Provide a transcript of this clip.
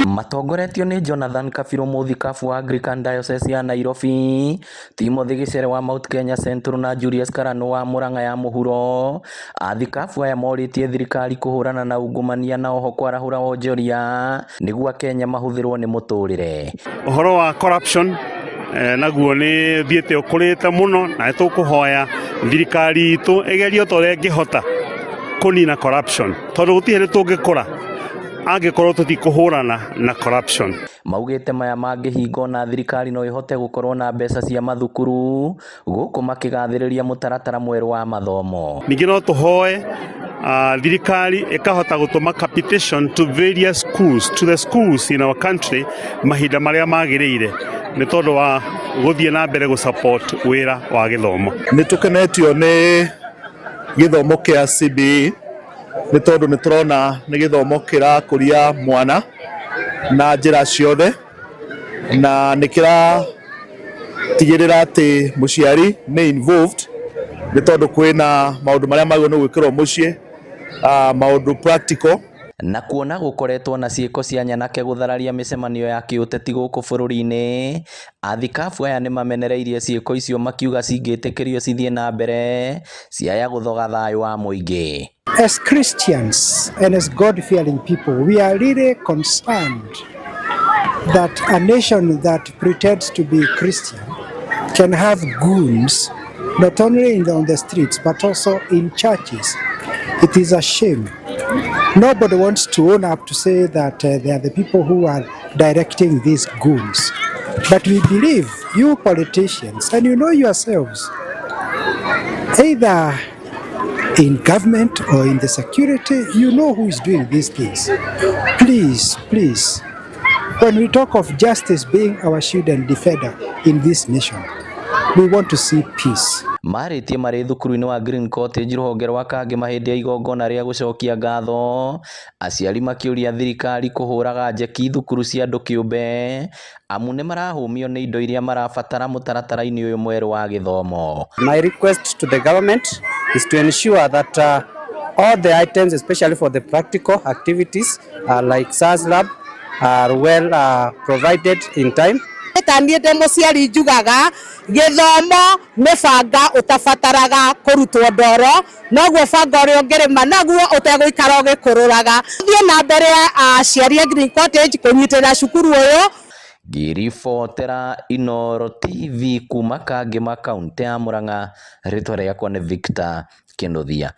Matongoretio nĩ Jonathan Kabiru mũthikabu wa Anglican Diocese ya Nairobi, Timothy Gĩcere wa Mount Kenya Central na Julius Karanu wa Murang'a ya mũhuro. Athikabu aya morĩtie thirikari kũhũrana na ungumania na oho kwarahũra wonjoria nĩguo akenya mahũthĩrwo nĩ mũtũrĩre. Ũhoro wa corruption naguo nĩ thiĩte ũkũrĩte mũno, na nĩ tũkũhoya thirikari itũ ĩgerie o ta ũrĩa ĩngĩhota kũnina corruption, tondũ gũtirĩ hĩndĩ tũngĩkũra angĩkorwo tũtikũhũrana na corruption. Maugĩte maya mangĩhinga ona thirikari no ĩhote gũkorwo na mbeca cia mathukuru gũkũ makĩgathĩrĩria mũtaratara mwerũ wa mathomo. Ningĩ no tũhoe thirikari ĩkahota gũtũma capitation to various schools, to the schools in our country mahinda marĩa magĩrĩire, nĩ tondũ wa gũthiĩ na mbere gũ support wĩra wa gĩthomo. Nĩ tũkenetio nĩ gĩthomo kĩa CBE, nĩ tondũ nĩ tũrona nĩ gĩthomo kĩrakũria mwana na njĩra ciothe, na nĩ kĩratigĩrĩra atĩ mũciari nĩ involved, nĩ tondũ kwĩna maũndũ marĩa magĩrĩirwo nĩ gwĩkĩrwo mũciĩ, maũndũ practical. Na kuona gũkoretwo na ciĩko cia nyanake gũthararia mĩcemanio ya kĩũteti gũkũ bũrũri-inĩ, athikabu aya nĩmamenereirie ciĩko icio makiuga cingĩtĩkĩrio cithiĩ na mbere ciaya gũthoga thayũ wa mũingĩ. As Christians and as God-fearing people, we are really concerned that a nation that pretends to be Christian can have goons not only on the streets but also in churches. It is a shame. Nobody wants to own up to say that they are the people who are directing these goons. But we believe you politicians, and you know yourselves, either in government or in the security, you know who is doing these things. Please, please, when we talk of justice being our shield and defender in this nation, we want to see peace. Marĩtie marĩ thukuru-inĩ wa Green Cottage rũhonge rwa Kangema hĩndĩ ya igongona rĩa gũcokia ngatho aciari makĩũria thirikari kũhũraga njeki thukuru cia andũ kĩũmbe amu nĩmarahũmio nĩ indo iria marabatara mũtaratara-inĩ ũyũ mwerũ wa gĩthomo. My request to the government is to ensure that all the items, especially for the practical activities like science lab, are well provided in time. Ta niĩ ndĩ mũciari njugaga gĩthomo nĩ banga ũtabataraga kũrutwo ndoro, noguo banga ũrĩa ũngĩrĩma naguo ũtegũikara ũgĩkũrũraga. Thiĩ na mbere aciari a Green Cottage kũnyitĩrĩra cukuru ũyũ. Ngĩribotera Inooro TV kuma Kangema kaũntĩ ya Murang'a, rĩtwa rĩakwa nĩ Victor Kĩnuthia.